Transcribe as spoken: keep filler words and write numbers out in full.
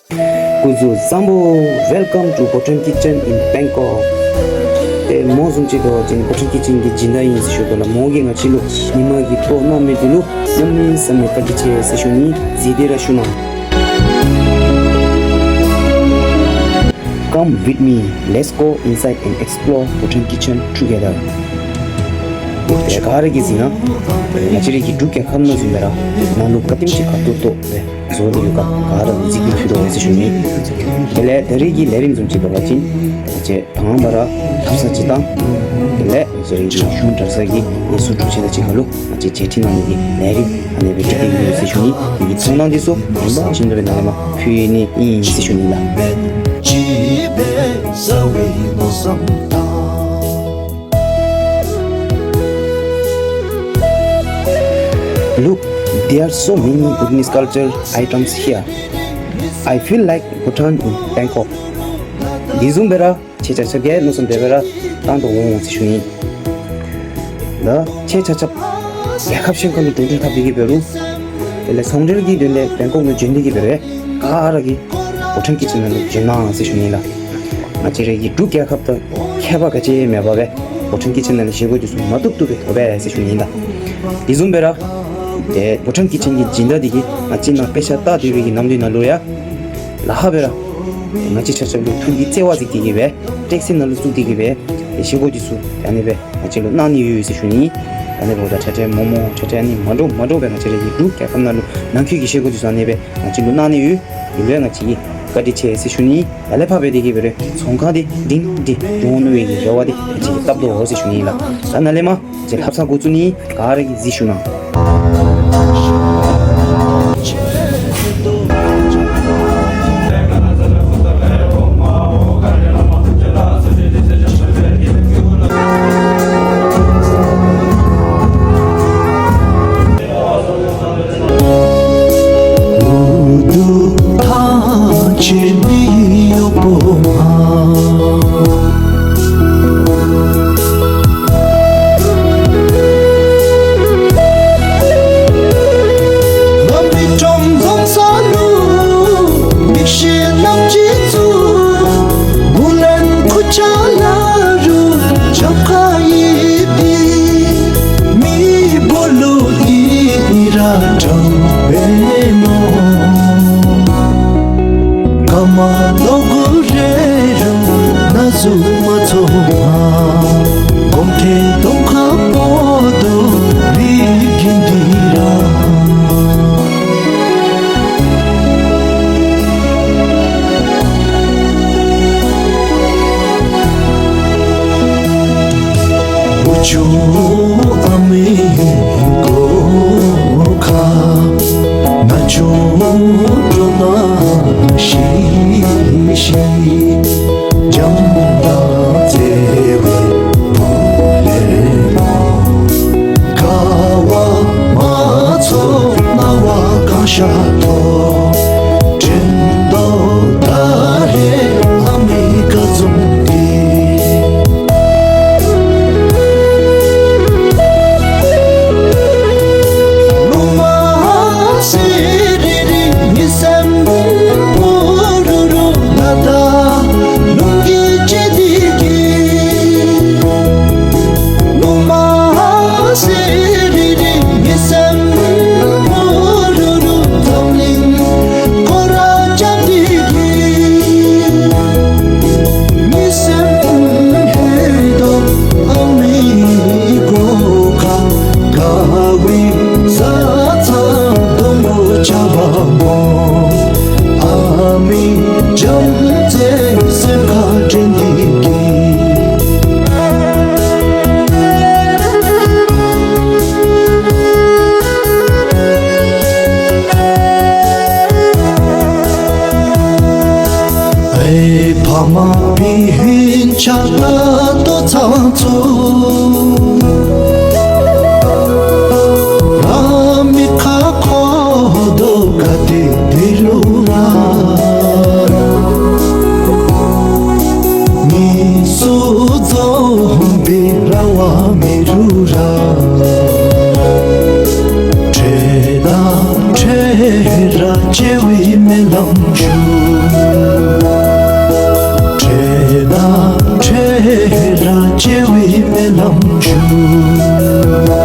སྐུ་གཟུགས་བཟང་པོ། Welcome to Bothan Kitchen in Bangkok. ཏེ་མོ་བཟུམ་ཅིག་འདུག་ཅིན་Bothan Kitchen གི་སྦྱིན་བདག་ཨིན་ཟེར་ཞུ་དོ་ལགས། མོ་གིས་ང་བཅས་ལུ་ཉིན་མ་གི་ཐོག་གནམ་མེད་དེ་ལུ་གནམ་མེད་ས་མེད་བཀའ་དྲིན་ཆེ་ཟེར་ཞུ་ནི། གཟིགས་ཏེ་ར་བཞུགས་གནང་། Come with me, let's go inside and explore Bothan Kitchen together. ཏེ་ག་ར་གིས་གཟིགས་གནང་། ང་བཅས་རའི་གི་འབྲུག་རྒྱལ་ཁབ་ནང་བཟུམ་སྦེ་ར་ནང་ལུ་ག་དེམ་ཅིག་ཁ་ཐུག་ཏོ་སྦེ་བཟོ་སྟེ་ཡོད་ག། ག་ར་གཟིགས་ཏེ་ཕུལ་དོ་ཟེར་ཞུ་ནི། དེ་ལས་ད་རིས་ཀྱི་ལས་རིམ་བཟུམ་ཅིག་འབད་བ་ཅིན་ང་བཅས་དང་པ་ར་ཐབ་ཚང་སྤྱིར་བཏང་དེ་ལས་ང་བཅས་རའི་གཞུང་གྲྭ་ཚང་གི་ལས་ཚོགས་གྲུབ་ཆེན་དང་གཅིག་ཁར་ལུ་ང་བཅས་མཇལ་འཕྲད་གནང་ནི་གི་ལས་རིམ་ཨ་ནི་སྦེ་གྲུབ་སྟེ་ཡོད་ཟེར་ཞུ་ནི། དེ་གི་ཚོང་ལམ་འདི་ཚུ་རིམ་པ་བཞིན་དུ་སྦེ་ནཱ་ལས་མར་ཕུལ་ནི་ཨིན་ཟེར་ཞུ་ནི་ལགས། Look, there are so many Bhutanese culture items here. I feel like Bhutan in Bangkok. དེ་བཟུམ་སྦེ་ར་ཁྱེད་ཆ་ཁྱབ་ཀྱིས་མནོ་བསམ་དེ་སྦེ་ར་བཏང་དོ་འོང་ཟེར་ཞུ་ནི། ད་ཁྱེད་ཆ་ཁྱབ་རྒྱལ་ཁབ་གཞན་ཁར་ལུ་འགྲུལ་འགྲུལ་འཐབ་སྟེ་གིས་འབད་རུང་དེ་ལས་ཚོང་འབྲེལ་གྱི་དོན་ལས་བེང་ཀོག་ལུ་འབྱོན་ཏེ་གིས་འབད་རུང་ག་ར་གིས་བྷོ་ཊཱན་ཀི་ཅེན་ནང་ལུ་འབྱོན་གནང་ཟེར་ཞུ་ནི་ལགས། ང་བཅས་རའི་གི་འབྲུག་རྒྱལ་ཁབ་དང་ཁྱད་པར་ག་ཅི་མེད་པར་སྦེ་བྷོ་ཊཱན་ཀི་ཅེན་ནང་ལས་བཞེས་སྒོ་འདི་ཚུ་མ་བཏུབ་བཏུབ་སྦེ་ཐོབ་པས་ཟེར་ཞུ་ནི་ལགས། དེ་བཟུམ་སྦེ་ར་ཏེ་བྷོ་ཊཱན་ཀི་ཅེན་གྱི་སྦྱིན་བདག་འདི་གིས་ང་བཅས་ནང་དཔེ་ཆ་ལྟ་སྡོད་པའི་གི་ནམ་དུས་ནང་ལུ་ཡང་ལཱ་ཁག་སྦེ་ར་ང་བཅས་ཆ་ཁྱབ་ལུ་ཐུགས་ཀྱི་བརྩེ་བ་གཟིགས་ཏེ་གིས་སྦེ་ཊེག་སི་ནང་ལུ་བཙུགས་ཏེ་གིས་སྦེ་བཞེས་སྒོ་འདི་ཚུ་ཨ་ནི་སྦེ་ང་བཅས་ལུ་གནང་ནི་ཡོད་ཟེར་ཞུ་ནི། ཨ་ནི་འབདཝ་ད་ཁྲ་ཁྲ་མོག་མོག་ཁྲ་ཁྲ་ཨ་ནི་མ་འདྲཝ་མ་འདྲཝ་སྦེ་ང་བཅས་རའི་གི་འབྲུག་རྒྱལ་ཁབ་ནང་ལུ་ནང་འཁོད་ཀྱི་བཞེས་སྒོ་འདི་ཚུ་ཨ་ནི་སྦེ་ང་བཅས་ལུ་གནང་ནི་ཡོད། དེ་ལུ་ཡང་ང་བཅས་ཀྱིས་བཀའ་དྲིན་ཆེ་ཟེར་ཞུ་ནི། ད་ལས་ཕར་སྦེ་དེ་གིས་འབད་རུང་ཚོང་ཁང་འདི་སྒྲིང་སྒྲི་འགྱོ་ནི་གི་རེ་བ་འདི་ང་བཅས་ཀྱིས་བཏབ་དོ་ཟེར་ཞུ་ནི་ལགས། ད་ནཱ་ལས་མར་ཏེ་ལྷ་བསངས་འགོ་བཙུགས་ནི། ག་ར་གིས་གཟིགས་བཞུགས་གནང་། བའི་སྨོན་ལམ་ཞུ།